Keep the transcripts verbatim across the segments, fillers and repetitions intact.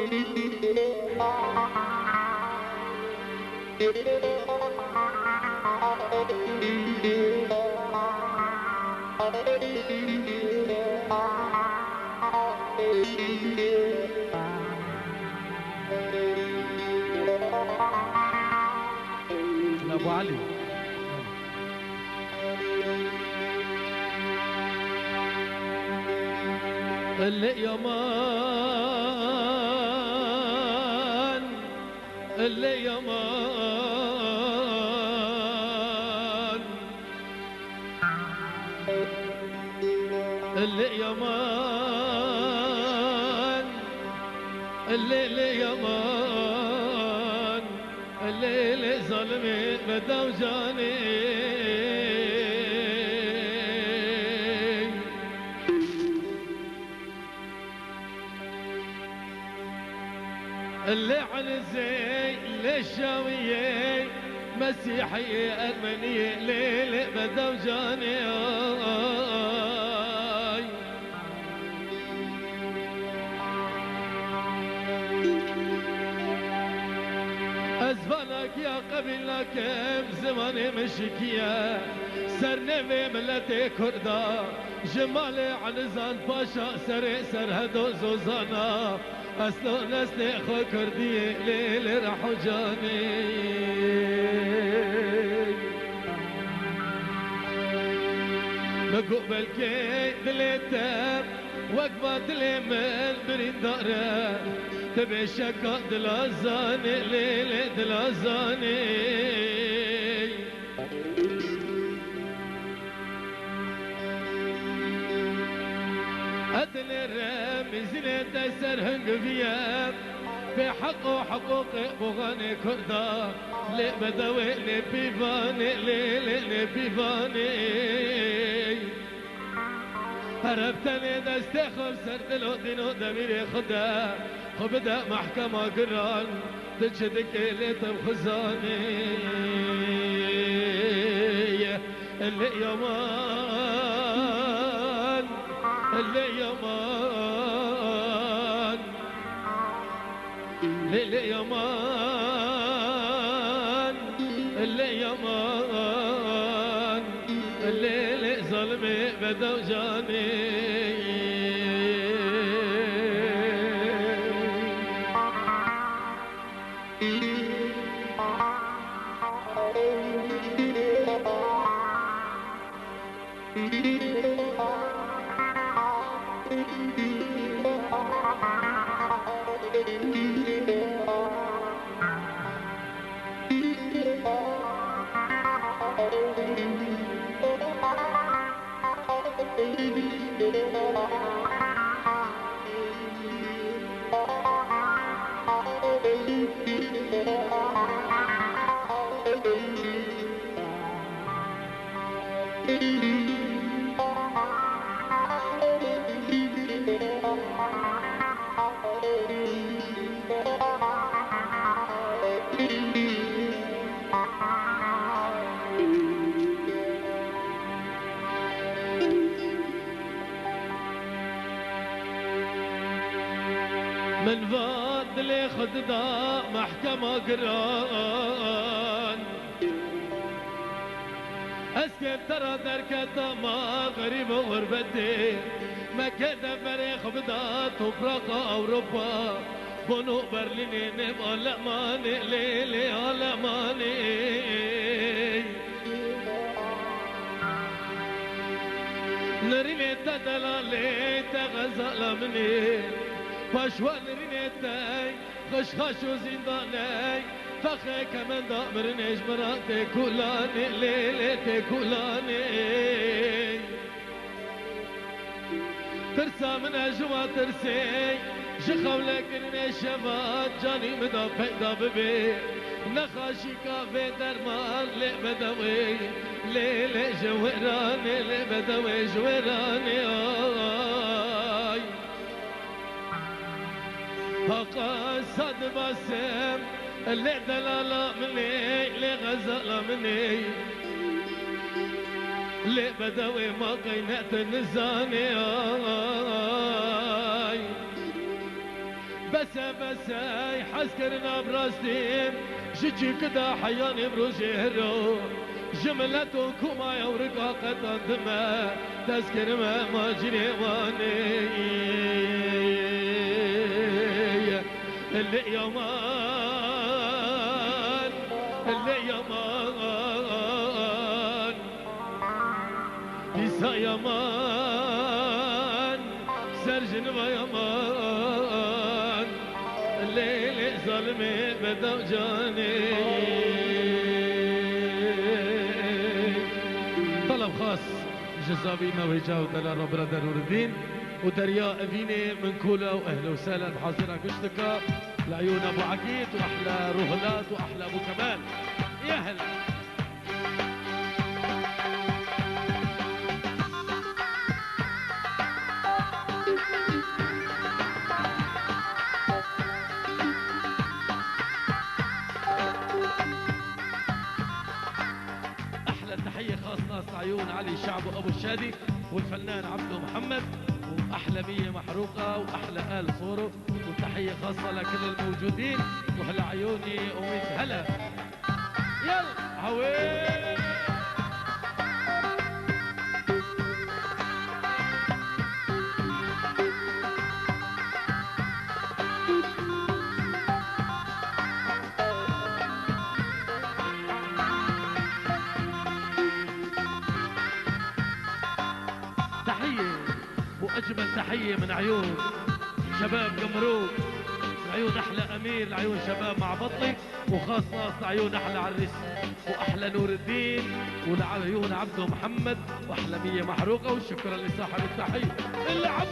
Ebu Elî. Lê yaman, lê yaman, lê yaman, lê, lê yaman. Lê, lê zalimê bedew canê. Lê Elizê, lê Şawiyê, Mesîhiyê, Ermeniyê, lê, lê bedew canê. Ay. Ez vanakiya qebîlakem, zimanê min şikiye. Sernevê miletê Kurda, ji malê Elizan Paşa serê Serhedo Zozana. Eslo neslê xwe Kurdiyê lê, lê reh û canê. Min got belkê dilê te wek va dilê min birîndar e. Tibê şeka dilazanê, lê, lê dilazanê. Edinê re mîzînê te ser hingiviye, bê heq û hiqûqê boxanê Kurda, lê bedewê lê pîvanê, lê, lê, lê pîvanê. Ereb tenê destê xwe ser dil û dîn û demîrê xwe de, xwe bide mehkema giran. Tu çi dikê lê tim xizanê. Lê yaman, lê yaman, lê, lê yaman, lê yaman. Lê, lê zalimê bedew canê. Min va dilê xwe dida mehkema giran. Ez kêm te ra derketa mal xerîb û xurbetê. Me kê deverê xwe bida topraqa Ewropa. Bono Berlînê nêv Alemanê, lê, lê Alemanê. Nirînê te delalê, te xezala min ê. Paşwa nirînê te, xweşxaş û zîndanê. Fexê kemenda mirinê ji min ra tê kulanê, lê, lê tê kulanê. Tirsa min e ji wa tirsê, ji xewlekirinê şeva canî min da peyda bibê. Nexaşîka vê derman lê bedewê, lê, lê ji wêranê, lê bedewê ji wêranê, ay. Haqa sad basim, lê delala min ê, lê xezala min ê. Lê bedewê ma qey ne tu nizanê, ay. Bese, bese, ey hezkirina bi rastî, ji çîkida heyanê bi rojê hiro, ji milet û koma ew rika qetandime, dest kirime macînê wanê. Lê yaman, lê yaman. Dîsa yaman, ser jin va yaman. Lê, lê zalimê bedav canê. Taleb xas ji zavî me wêca û delal re birader Nûreddîn û derya evînê min kola û ehle û sehlen hazira giştika li eyûna Ebû Egîd û ehle Ruhilat û ehle Ebû Kemal. Ya hela. أحلى تحية خاصة لعيون علي شعب أبو الشادي والفنان عبدو محمد، وأحلى مية محروقة وأحلى آل صورو، وتحية خاصة لكل الموجودين، وهلا عيوني وميت هلا. يلا، عوي. تحية وأجمل تحية من عيون شباب قمروك، لعيون أحلى أمير، لعيون شباب معبطلي، وخاص خاص لعيون أحلى عريس وأحلى نور الدين، ولعيون عبدو محمد، وأحلى مية محروقة، وشكرًا لصاحب التحية. العب.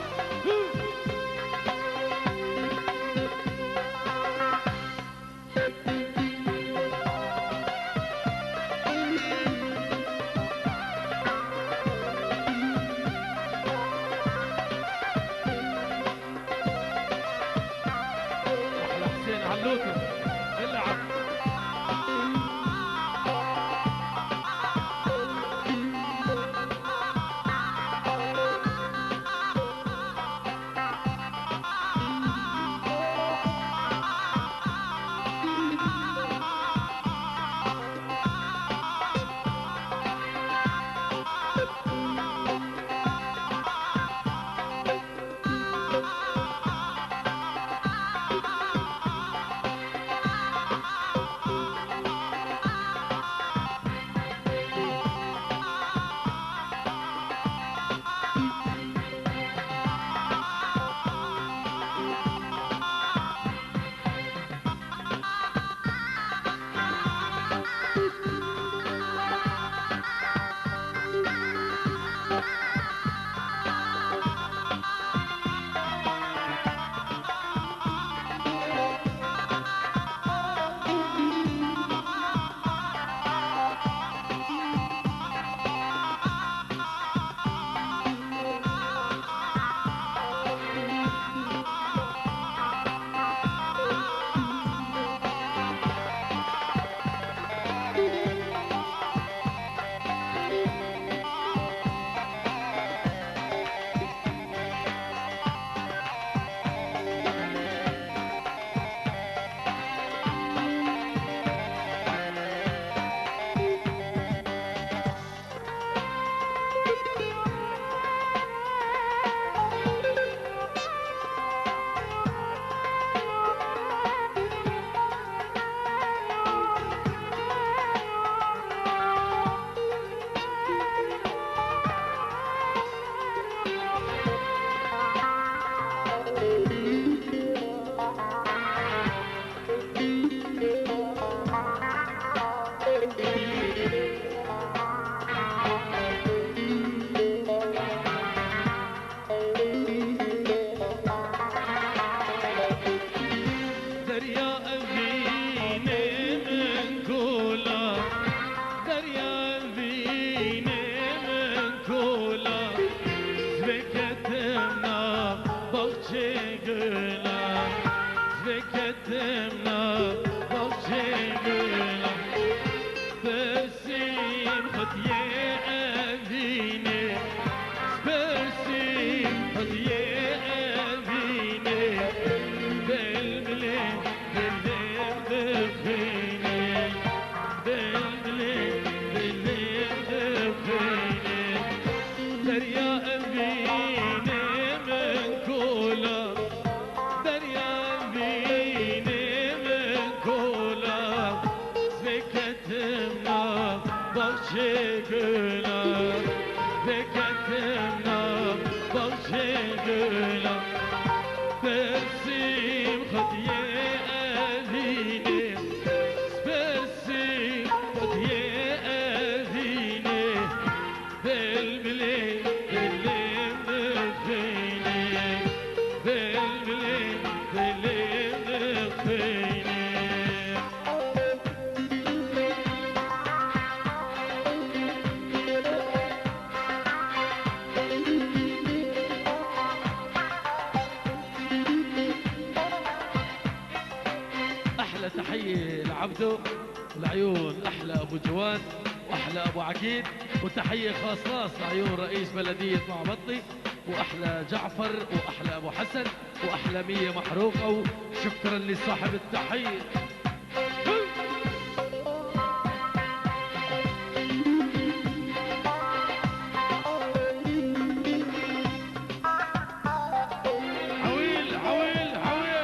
أحلى حسين علوتي. العب. Derya evînê min kola, derya evînê min kola, ez vê ketim na baxçê gula, ez vê ketim na baxçê gula. Pirsîm xwediyê evînê, pirsîm xwediyê evînê, bê تحية لعبدو، لعيون أحلى أبو جواد وأحلى أبو عقيد، وتحية خاصة لعيون رئيس بلدية معبطني، وأحلى جعفر وأحلى أبو حسن وأحلى مية محروقة، وشكرا لصاحب التحية. عويل، عويل، عويل.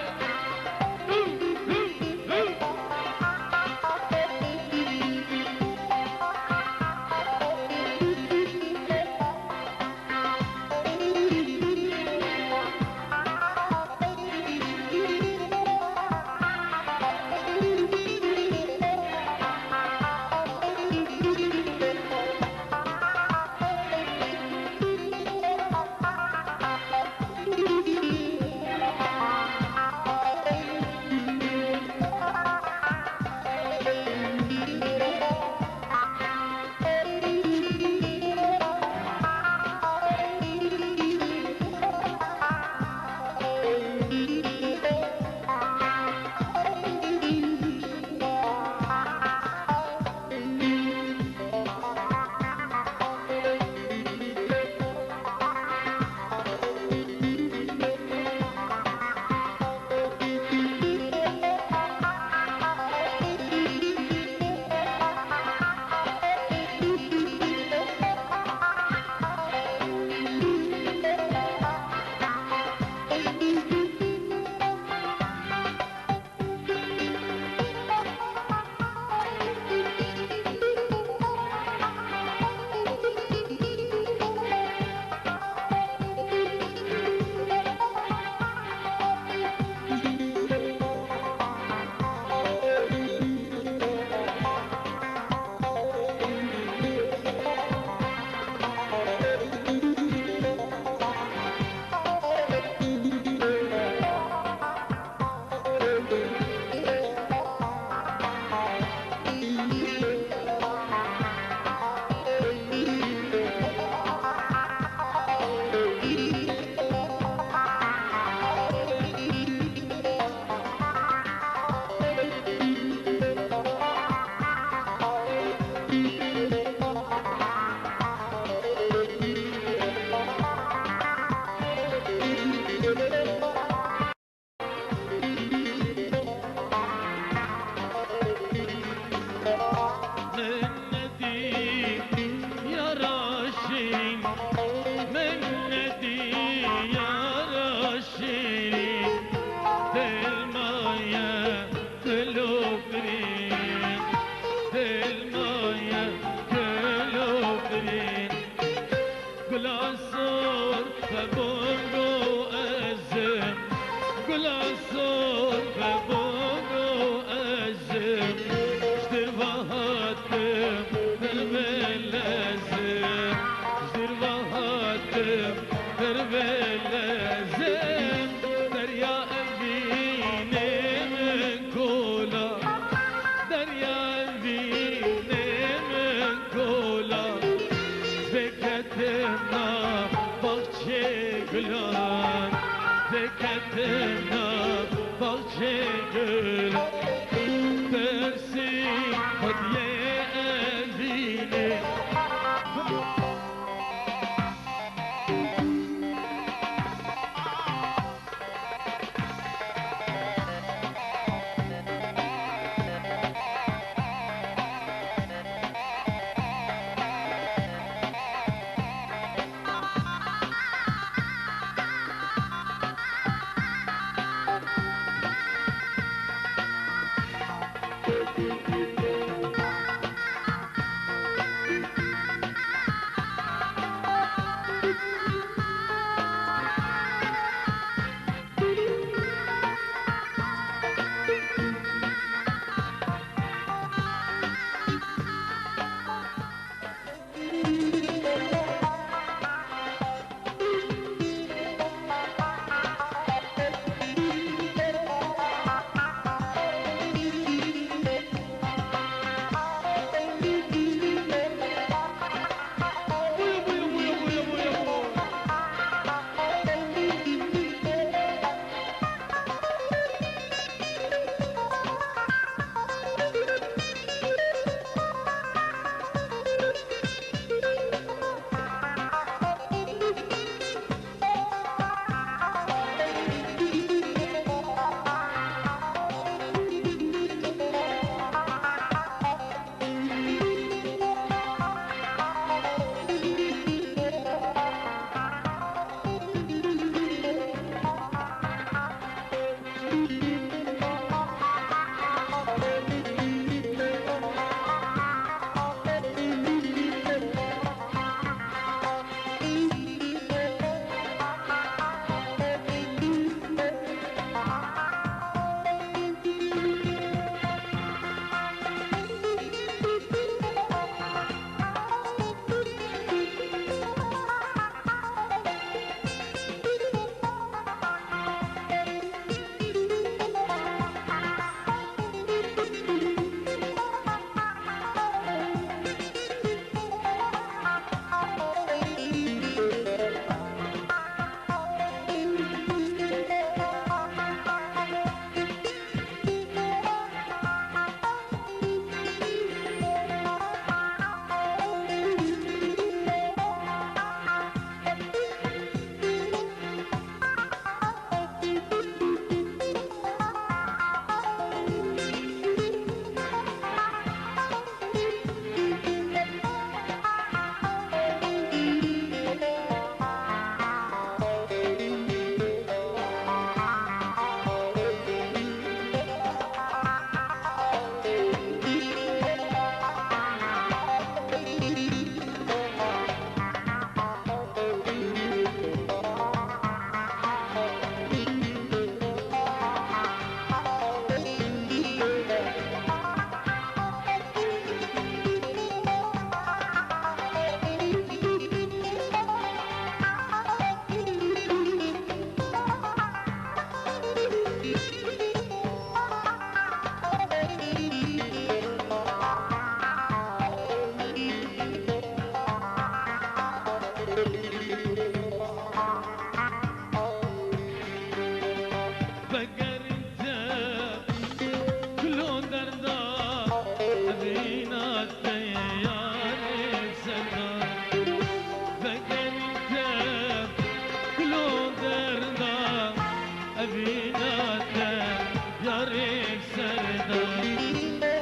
Rêv serdar,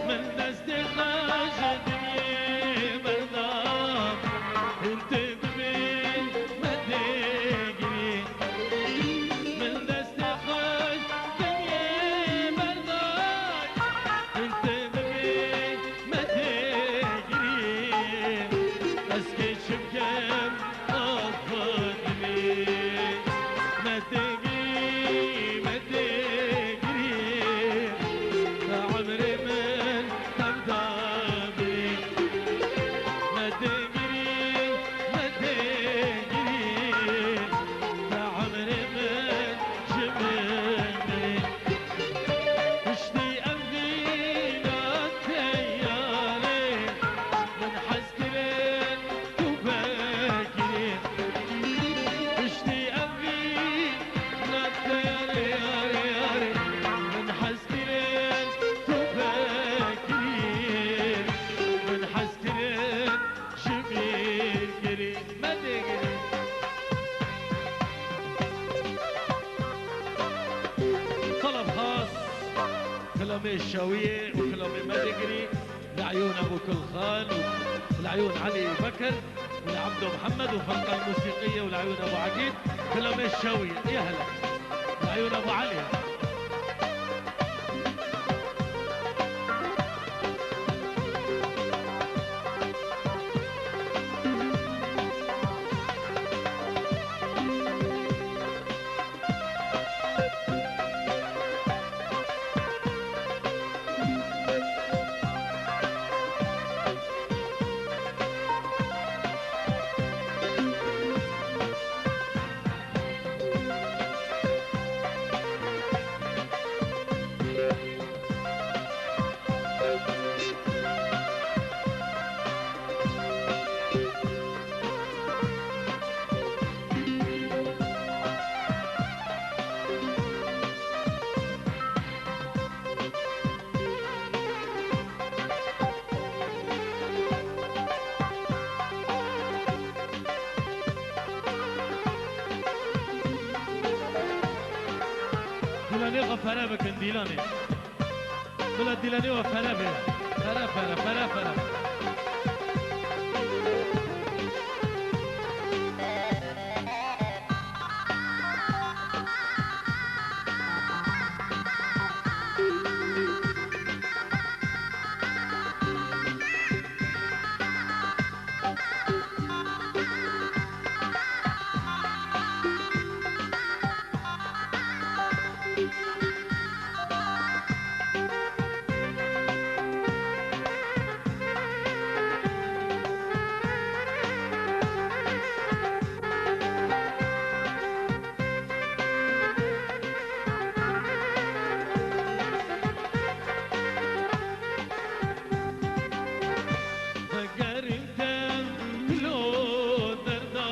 min destê xwe ji dinyê berda, hûn tê bibê me tê girê. Min destê xwe ji dinyê berda, hûn tê bibê me tê girê. Ez kê çi bikim? Afa dilê, me tê girî, me tê girî, te emrê min tevda birî. Me tê girî, me tê girî, te emrê min ji min birî. Piştî ev vîna teyarê, min hez kirin tu vekirî. Piştî ev vîna teyarê, yarê, yarê, min hez kirin tu vekirî. Min hez kirin ji bîr kirî. Me tê girî. Telef xas, kilamê Şawiyê û kilamê Medigirî, li eyûn Ebû Kulxan û li eyûn Elî Bekir û li Ebdo Mihemed û xelqan musîqiyê û li eyûn Ebû Egîd, kilamê Şawiyê, ya hele. Li eyûn Ebû Elî. Dîlanê xwe fere bikin, dîlanê. Bila dîlanê we fere be. Fere, fere, fere, fere. Vegerîn te kulo derda,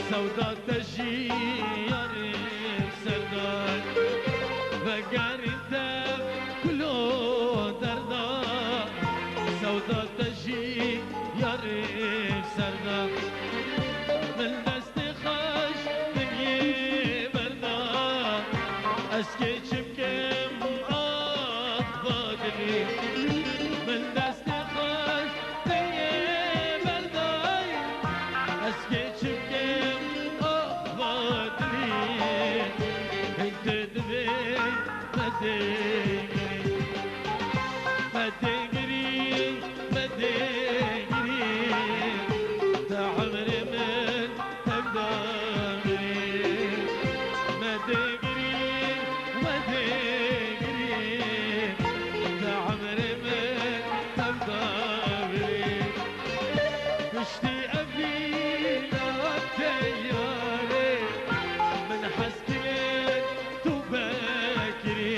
sewda te jî yarê serda. Vegerîn te kulo derda, sewda te jî yarê serda. Min destê xwe ji dinyê berda, ez kê çi bikim ax va dilê. Min destê xwe ji dinyê berdayî, ez kê çi bikim ax va dilê. Hîn tu divê me tê girî, me tê girî, me tê girî, te emrê min tevda birî. Me tê girî, me tê girî, te emrê min tevda birî. Piştî evîna teyarê, min hez kirin tu vekirî.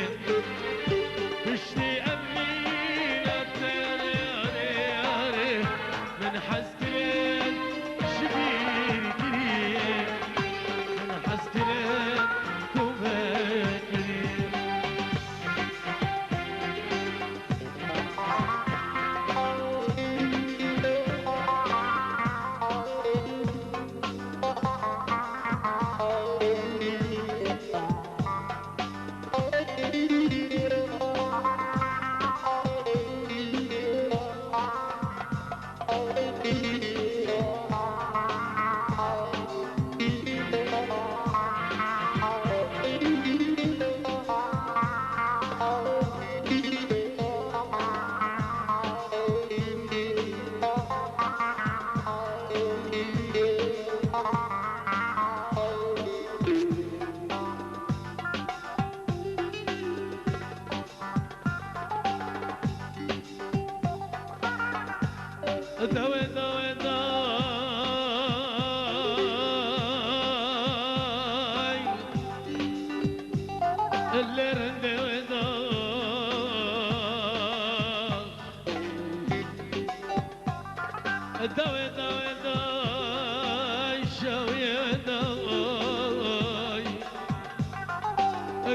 Piştî evîna Dawê, dawê, day. Lê rindê wê day. Dawê, dawê, day, şewiyê wê day.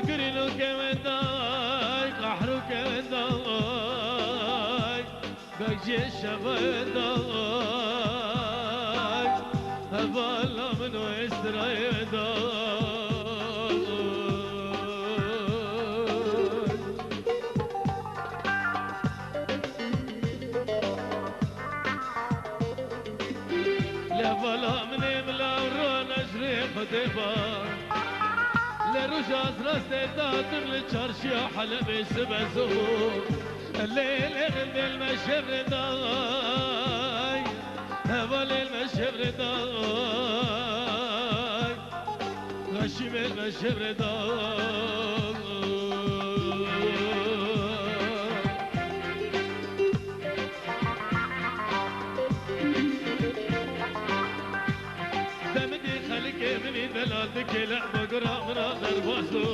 Girînokê wê day, qahrokê wê day. Bekçiyê şevê wê day. Hevala min û êstirayê wê day. Lê hevala min ê mila û rana ji rê Xwedê ba. Lê roja ez rastê datim li çarşiya Helebê sibe zû. Lê, lê rindê li me şev rê day. Hevalê li me şev rê day. Reşîmê li me şev rê day. Demidî xelkê min î delal dikê, lehma gura min a derbas bû.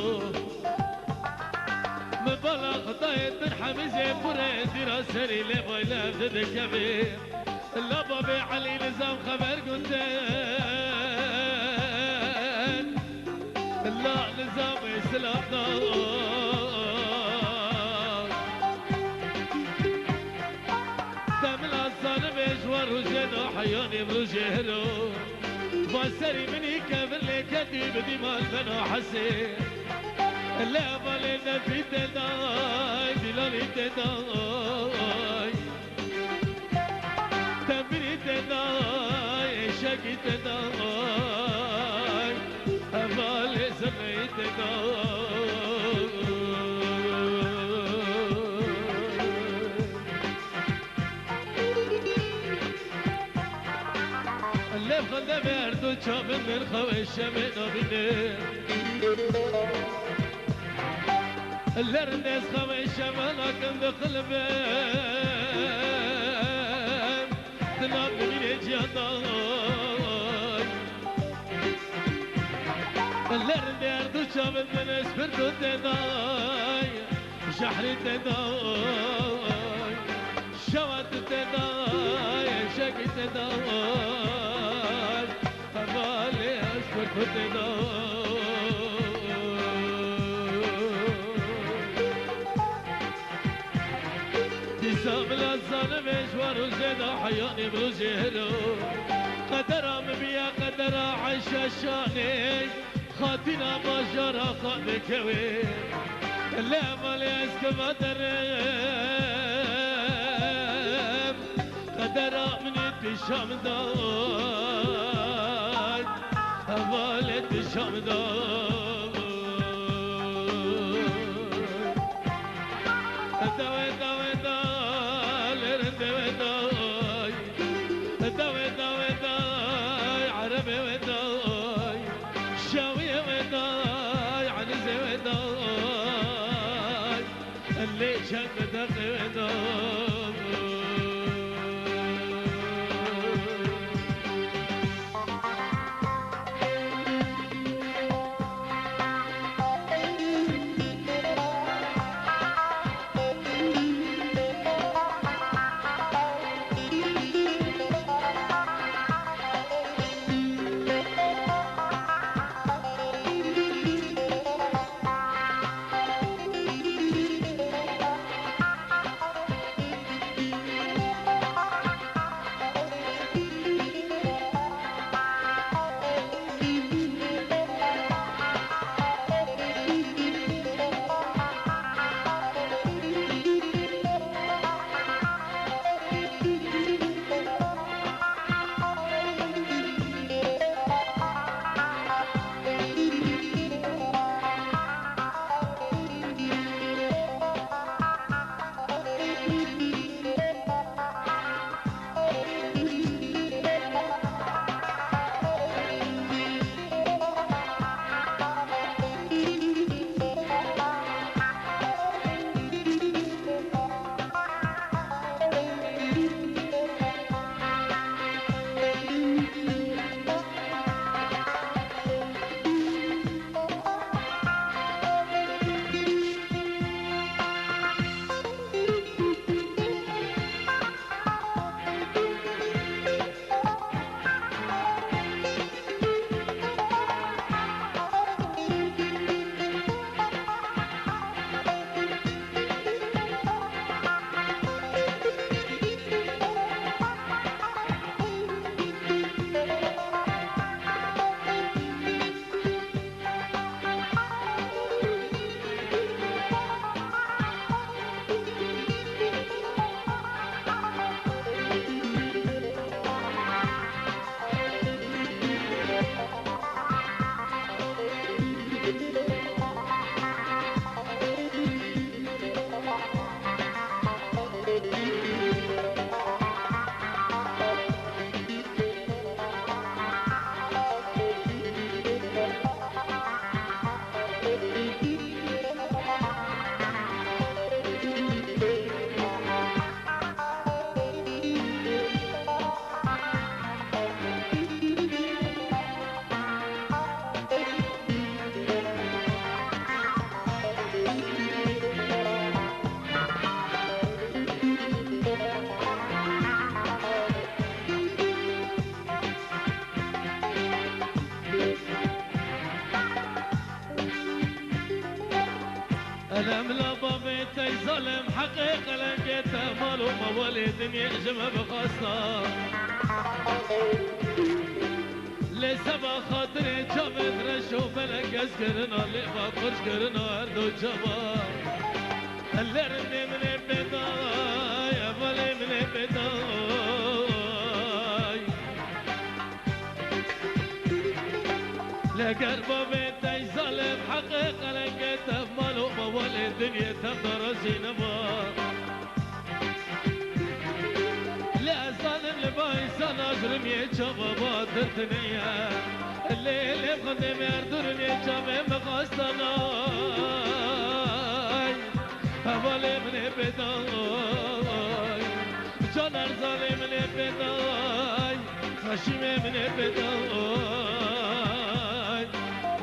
Min bala Xwedayê din hemîzê pûrê dîra serî lê vay lev didikevî. La babê Elî nizam xeber gundin. La nizamê silav da. Demila zanibê ji wan rojê da heyanî rojê hiro. Va serî min î kevir lê ketî bi dîman bena hesê. Lê hevalê Nefî tê day, Dîlanî tê day. Tembirî tê day, êşekî tê day, hevalê zirneyî tê day. Lê xwende ver du çavin min xewê şevê nabîne. Li rindê ez xewê şeva nakim diqilibim, di nav nimînê ciyan day. Li rindê her du çavin min ez pirdo tê day, jehrî tê day. Şewa tu tê day, şekî tê day, hevalê ez kurtu tê day. Dîsa bila zanibê ji wan rojê da heyanî bi rojê hiro. Qedera min biya qedera Eyşa Şanê. Xatîna bajara xwe dikewê. Lê hevalê ez keva derim. Qedera min ê pêşa min day. Hevalê pêşa min day. Dawê, dawê, da, lê rindê wê day. Dawê, dawê, day, erebê wê day. Şawiyê wê day, enizê wê day. Lê çend deqê wê day. Qelem la bavê tey zalim, heqê qelengê te mal û mewalê dinyê ji me bixwesta. Lê seba xatirê çavên reş û belek ez kirina, lê va qurş kirina her du çava. Lê rindê min ê pêday, hevalê min ê pêday. Lê ger bavê tey zalim, heqê qelengê te mal û mewalê dinyê te darazî nema. Lê ez zalim li ba însana ji rimiyê çava batir tune ye. Lê, lê xwendê me her du rimiyê çavê min xwestana. Hevalê min ê pêday, can erzalê min ê pêday, xeşîmê min ê pêday,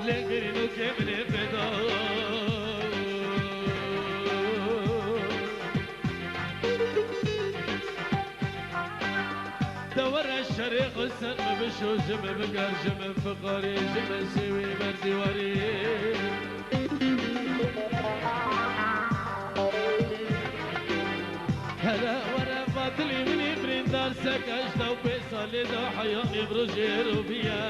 lê girînokê min ê pêday. De were şerê xwe ser min bişo, ji min biger, ji min fiqarî, ji min sêwî ber dîwarî. Hele were va dilî min î birîndar, seke heşta û pênc salê de heya îmrû jê roviye.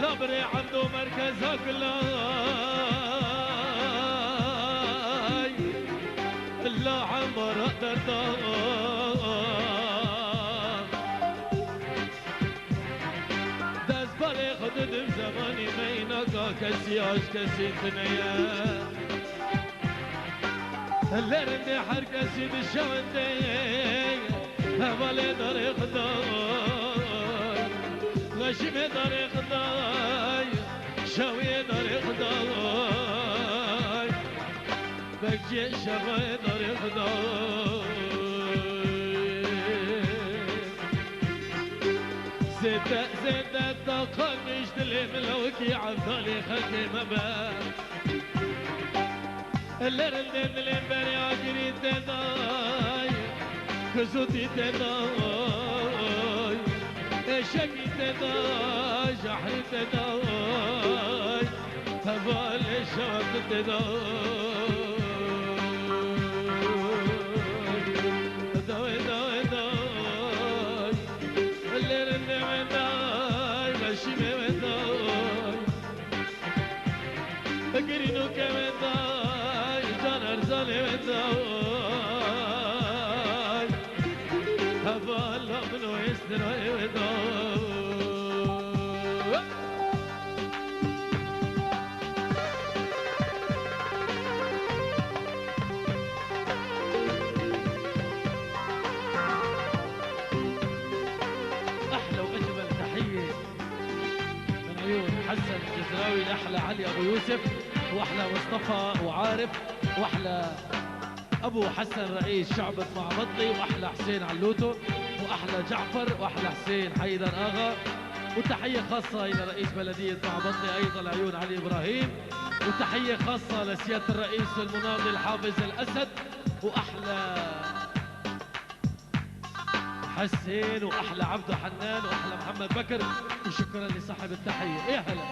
La birê Ebdo merkeza gilay, la embara derda. Dest balê xwe didim zemanî me, înaka kesî aşk kesî tune ye. Lê rindê her kesî dişewitê, hevalê darê Xwedayê, xeşîmê darê Xwedayê, şewiyê darê Xwedayê, bekçiyê şevayê darê Xwedayê. Zêde, zêde taqan nîşt dilê min lawikî evdalê xelkê me be. Li rindên dilên berê agirî tê day, kizûtî tê day, êşekî tê day, jehrî tê day, hevalê şewat tê day. Day, day, day, li rindê wê day, xeşîmê wê day. Girînokê wê day, can erzalê wê day, hevala min û êstirayê wê day. أحلى وأجمل تحية من عيون حسن الجزراوي لأحلى علي أبو يوسف، وأحلى مصطفى وعارف، وأحلى أبو حسن رئيس شعبة معبطلي، وأحلى حسين علوتو، وأحلى جعفر، وأحلى حسين حيدر آغا. وتحية خاصة إلى رئيس بلدية معبطلي أيضًا، العيون علي إبراهيم. وتحية خاصة لسيادة الرئيس المناضل حافظ الأسد، وأحلى حسين وأحلى عبدو حنان وأحلى محمد بكر، وشكرًا لصاحب التحية. يا هلا.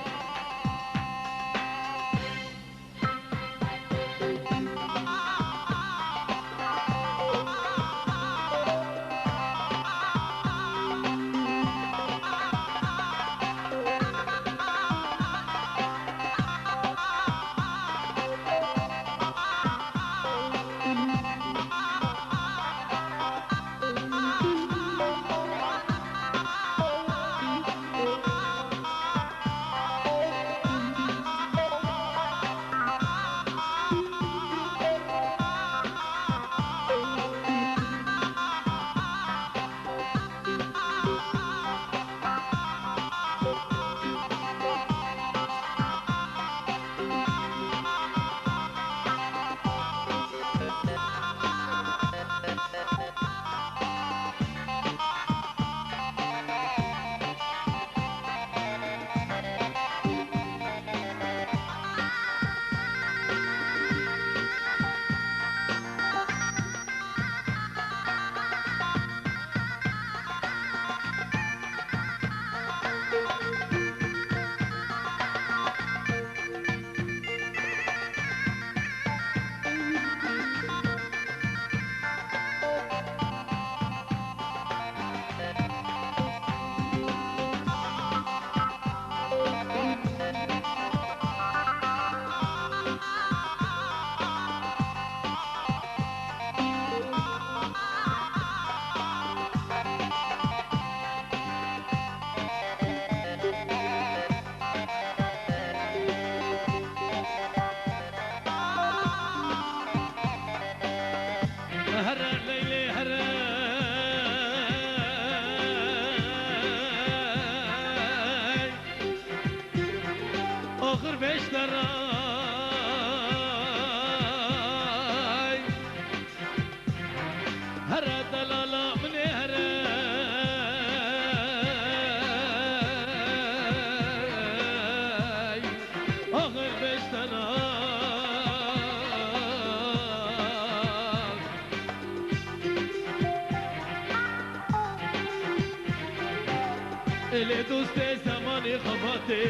Êlê dostê zemanî xebatê.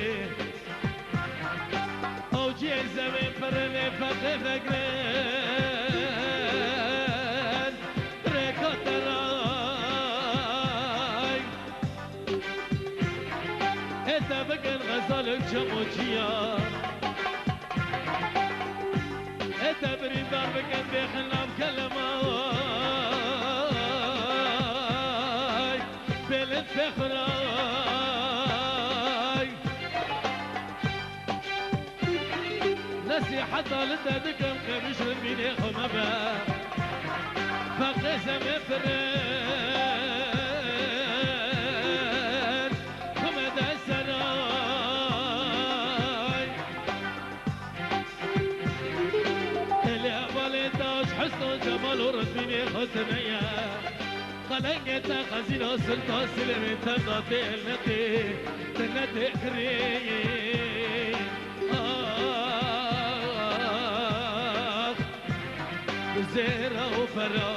Ew cihê zemê pirê lê feqê vegrin. Rêka te ray. Ê te bikin xezalek çem û çiya. Ê te birîndar bikin bêxin nav kelemay. Pêlin pêxuray. Nesîheta li te dikim, qemişin bînê xwe mebe. Feqê zemê pirin, xwe mede seray. Êlê hevalê taş, husn û cemal û rizmînê xwe tune ye. Qelengê te xezîna sultan Silêmê te da tê netê, te netê kirê. Ax, zêra û fera.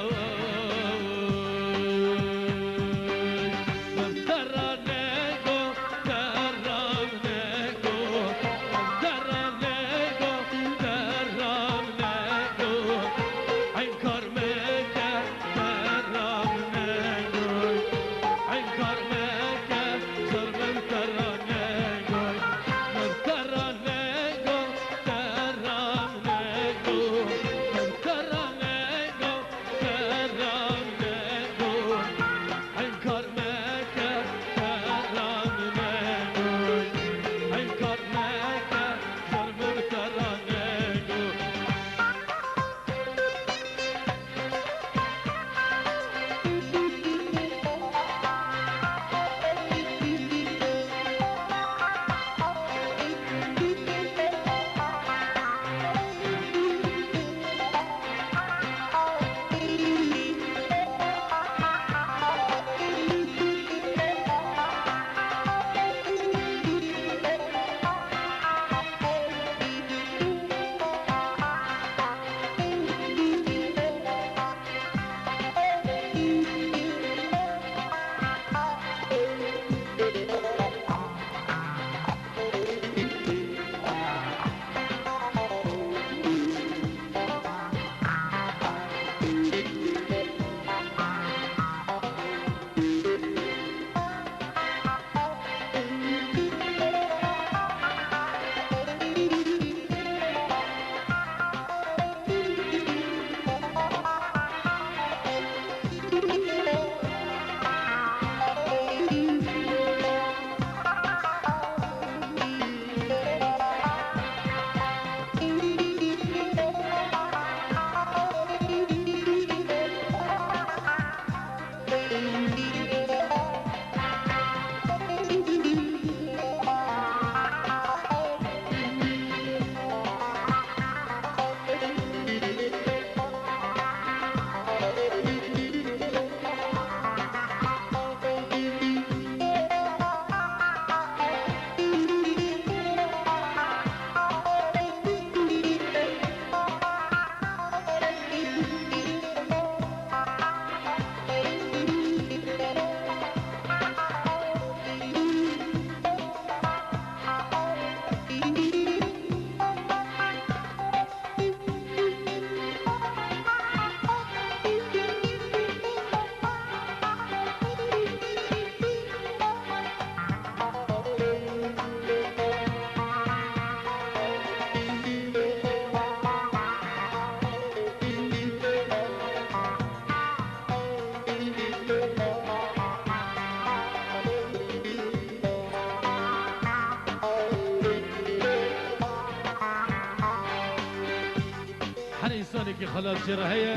Her însanekî xelat jê re heye,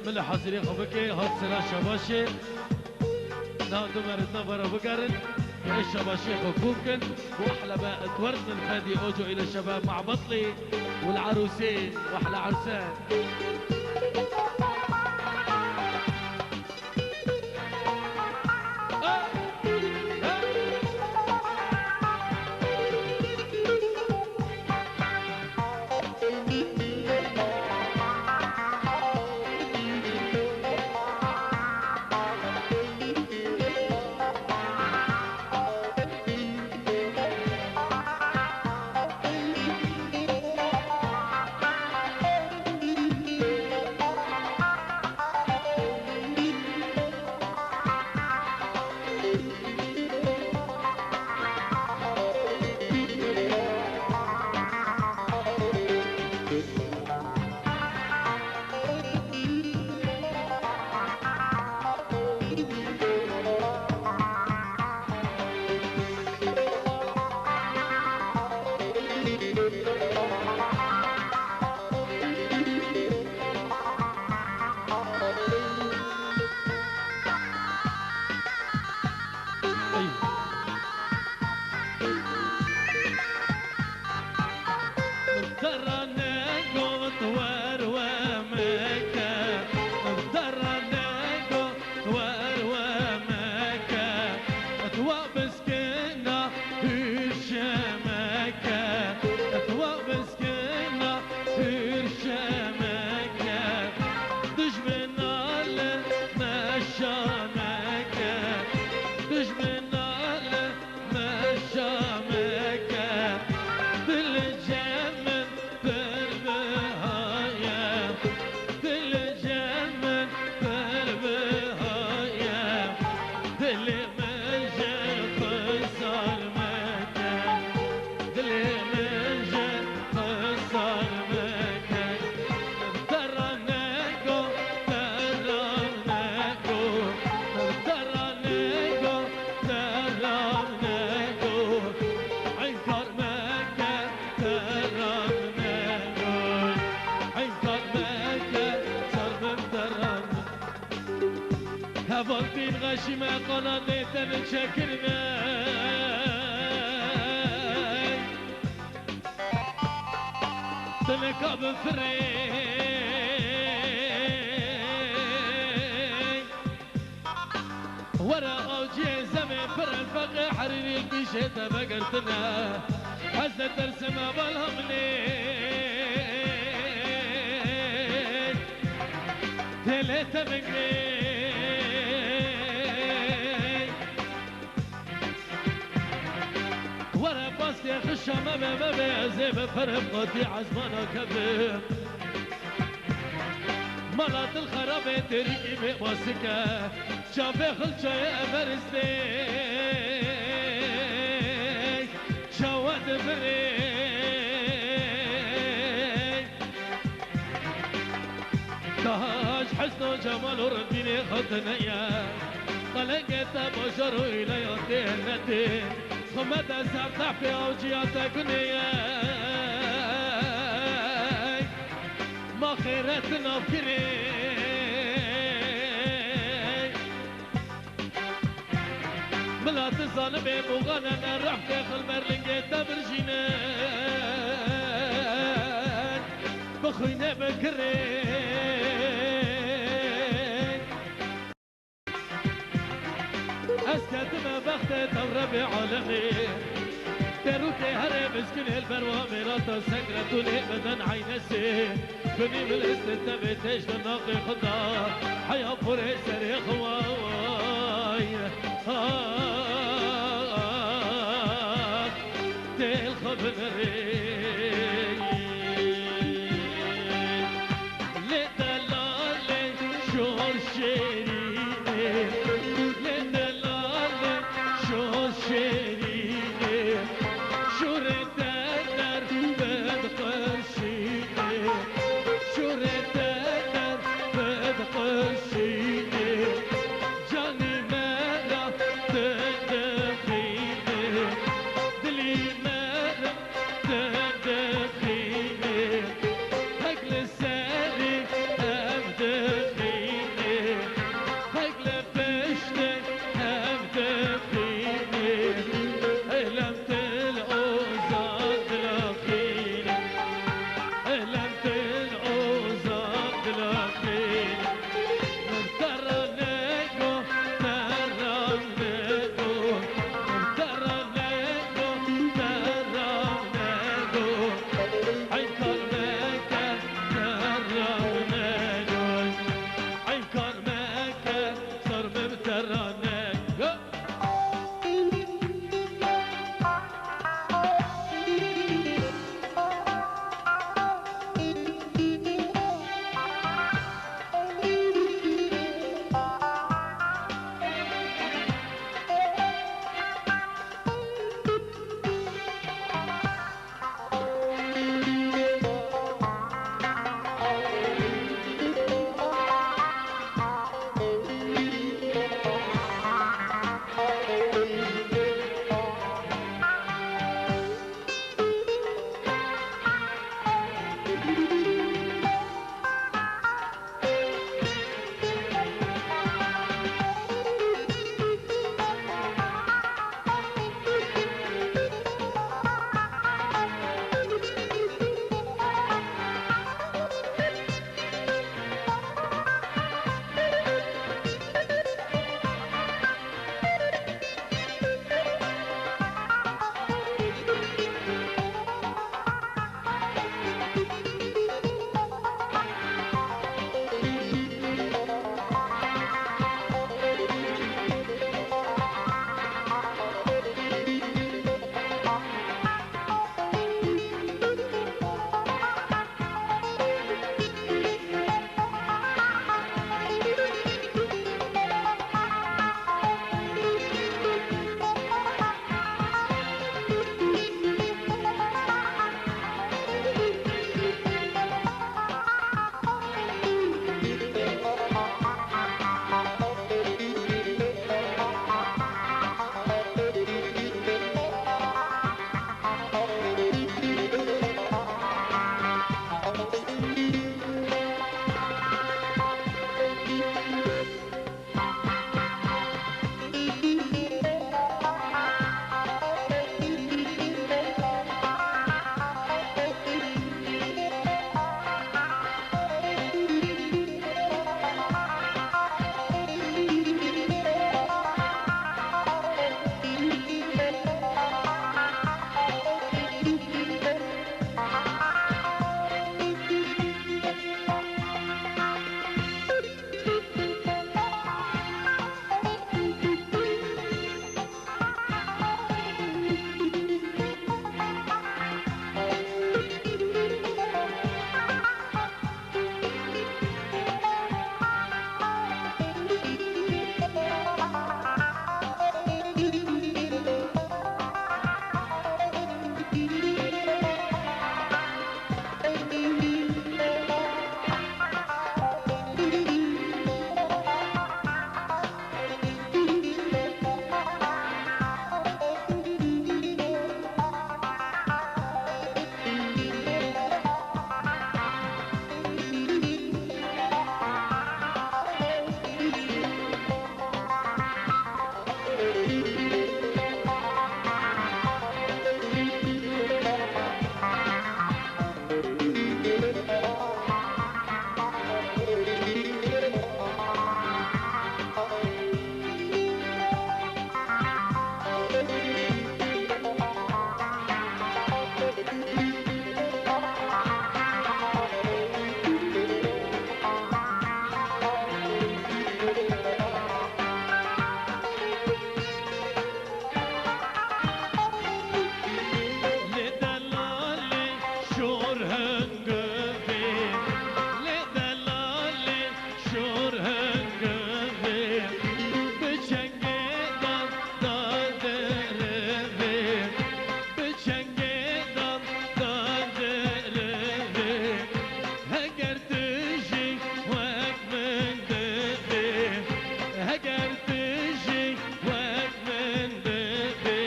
min li hazirê xwe bike, hat sera şebaşê. Niha du meriv nava re bigerin, ê şebaşê xwe kom kin û ehlebe Edward min fedî oco ile şebe ma'betlî û li erûsê û ehle erse. Şîme qanadê te çekirine. Teneka bifirê. Were avciyê zemê pir el feqê herîrî pîşê te vegirtine. Ez de tersim heval hamilê. Têlê te bingê. Were pastê xişa me be, me be, ez ê bi perê qotî ezmana kevim. Mala dil xerabê têrîkî mê basike, çavê xilçayê everistê, çawa divirê. Tac hesn û cemal û rindînê xwe tune ye. Qelengê te bajar û îleya tê netê. Xwe me de ser tehpê avciya te gunê ye. Ma xêret navkirê. Bila tu zanibê, boxane ne rehmkê xil merlingê te birjîne. Bi xwînê bikirê. Ez ketime bextê tev Rebê alemê. Terûkê herê miskinê li ber wa mêrata sekretûnê bidin eynesê. Binî min listê te bê têj di naqê xwe da. Heya porê serê xwe way. Ah, têl xwe binirê. Lê delalê şor şêrînê. Lê delalê şor şêrînê. Şorê te der bid qirşînê. Şorê te der bid qirşînê. Canî me ra tu dixînê. Dilî me ra tu dixînê. Hek li serî ev dixînê. Hek li piştê ev dixînê. Elem til ozan dilaxînê. Elem til ozan dilaxînê. Min te ra nego, te ra nego. Min te ra nego, te ra nego. Enkar meke, te ra nego. Enkar meke, ser min te ra nego. Lê delalê şor hingivê, lê delalê şor hingivê, bi çengê dan da derivê, bi çengê dan da derivê. Heger tu jî wek min bibî, heger tu jî wek min bibî,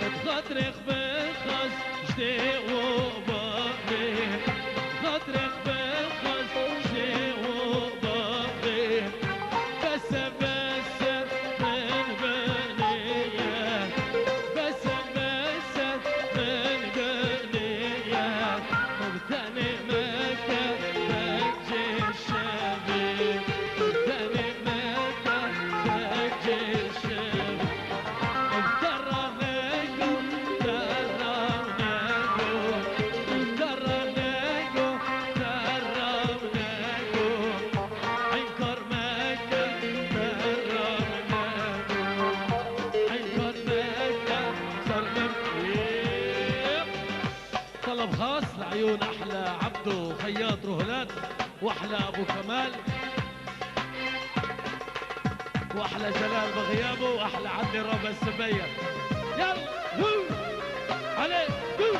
bi xatirê xwe bixwaz ji dê û bavê, bi xatirê xwe bixwaz ji dê û bavê. Bes e, bes e, min biniye. Bes e, bes e, min biniye. Min tenê meke, pecê şevê. Min tenê meke, pecê şevê. Min te ra nego, te ra nego. Min te ra nego, te ra nego. Enkar meke, berra meke. Enkar meke, ser min. طلب خاص لعيون أحلى عبدو خياط رهلات، وأحلى أبو كمال، وأحلى جلال بغيابه، وأحلى عدلي رابع السبية. يلا، هو، عليه، هو.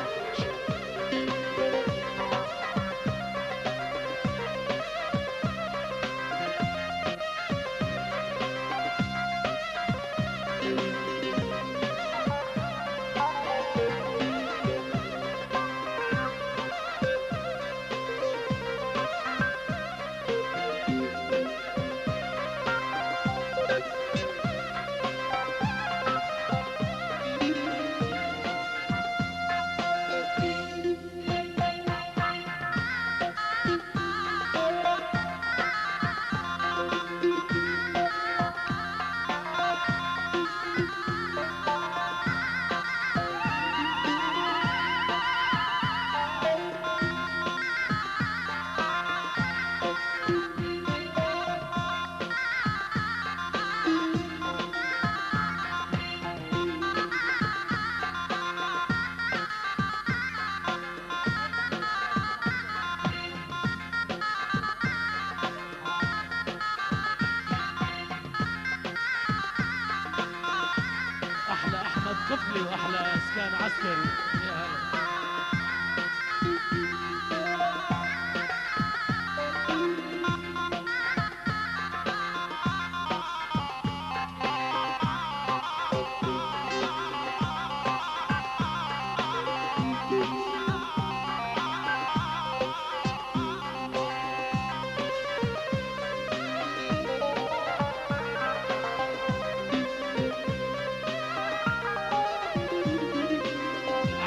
أحلى أحمد قفلي وأحلى إسكان عسكري. يا هلا.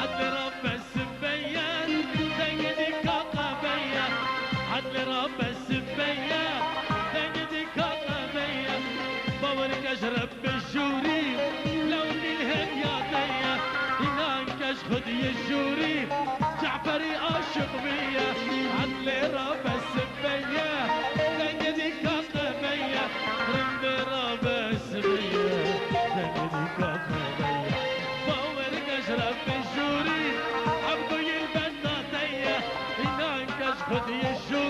عدل رب السبيان، دنگ دي كاكا بيا. عدل رب السبيان، دنگ دي كاكا بيا. باورك أجرب بالجوري، لو دي الهدية ديا. إنان كش خدي الجوري، جعفري عاشق بيا. عدل رب السبيان، دنگ دي كاكا بيا. رند رب السبيان، دنگ دي كاكا بيا. باورك أجرب بالجوري، عبدو يلبنا تيا. إنان كش خدي الجوري.